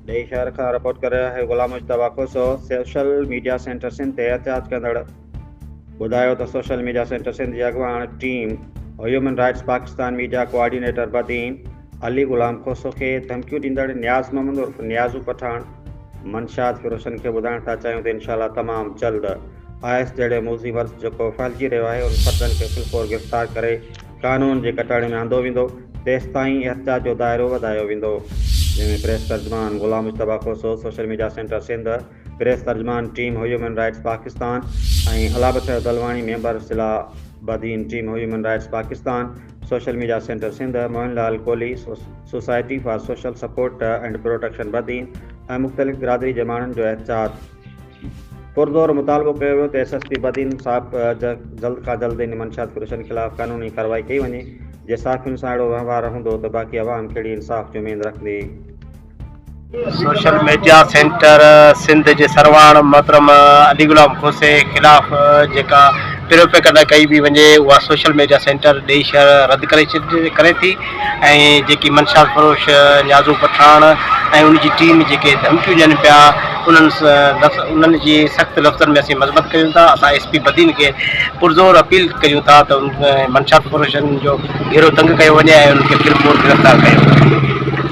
ڏيئي شهر کان رپورٽ ڪري رهيو آهي Ghulam Mujtaba Khoso social media centre Sindh تي احتجاج ڪندڙ ٻڌايو ته سوشل ميڊيا سينٽر سنڌ جي اڳواڻ team human rights Pakistan media coordinator Badin Ali Ghulam Khoso کي ڌمڪيون ڏيندڙ نياز محمد عرف نيازو پٺاڻ منشيات فروشن کي ٻڌائڻ ٿا چاهيون ته انشاء الله تمام جلد I S جهڙي موذي مرض جيڪو ڦهلجي رهيو آهي ان فردن کي في الفور گرفتار ڪري قانون جي ڪٽهڙي ۾ آندو ويندو تيستائين احتجاج جو دائرو وڌايو ويندو. جنهن ۾ پريس ترجمان Ghulam Mujtaba Khoso, social media centre Sindh, press ترجمان team human rights Pakistan ۽ Allah Bakhsh Dalwani member صلاح Badin team human rights Pakistan, social media centre Sindh, Mohan Lal Kolhi, society for social support and protection Badin ۽ مختلف برادري جي ماڻهن جو احتجاج پرزور مطالبو ڪيو ويو ته ايس ايس پي بدين صاحب جلد کان جلد ان منشيات فروشن خلاف قانوني ڪارروائي ڪئي وڃي جي صحافين سان اهڙو وهنوار هوندو ته باقي عوام ڪهڙي انصاف جي اميد رکندي. سوشل ميڊيا سينٽر سنڌ جي سرواڻ محترم علي غلام کوسي خلاف جيڪا پروپيگنڊا ڪئي پئي وڃي اها سوشل ميڊيا سينٽر ڏيئي شهر رد ڪري ڪري ٿي ۽ جيڪي منشيات فروش نيازو پٺاڻ ۽ ان جي ٽيم جيڪي ڌمڪيون ڏين پيا انهن لفظ انهن جي سخت لفظن ۾ اسين مذمت ڪريون ٿا اسان ايس پي بدين کي پرزور اپيل ڪريون ٿا ته منشيات فروشن جو گهيرو تنگ ڪيو وڃي ۽ انهن کي ڦر ڦور گرفتار ڪيو وڃي.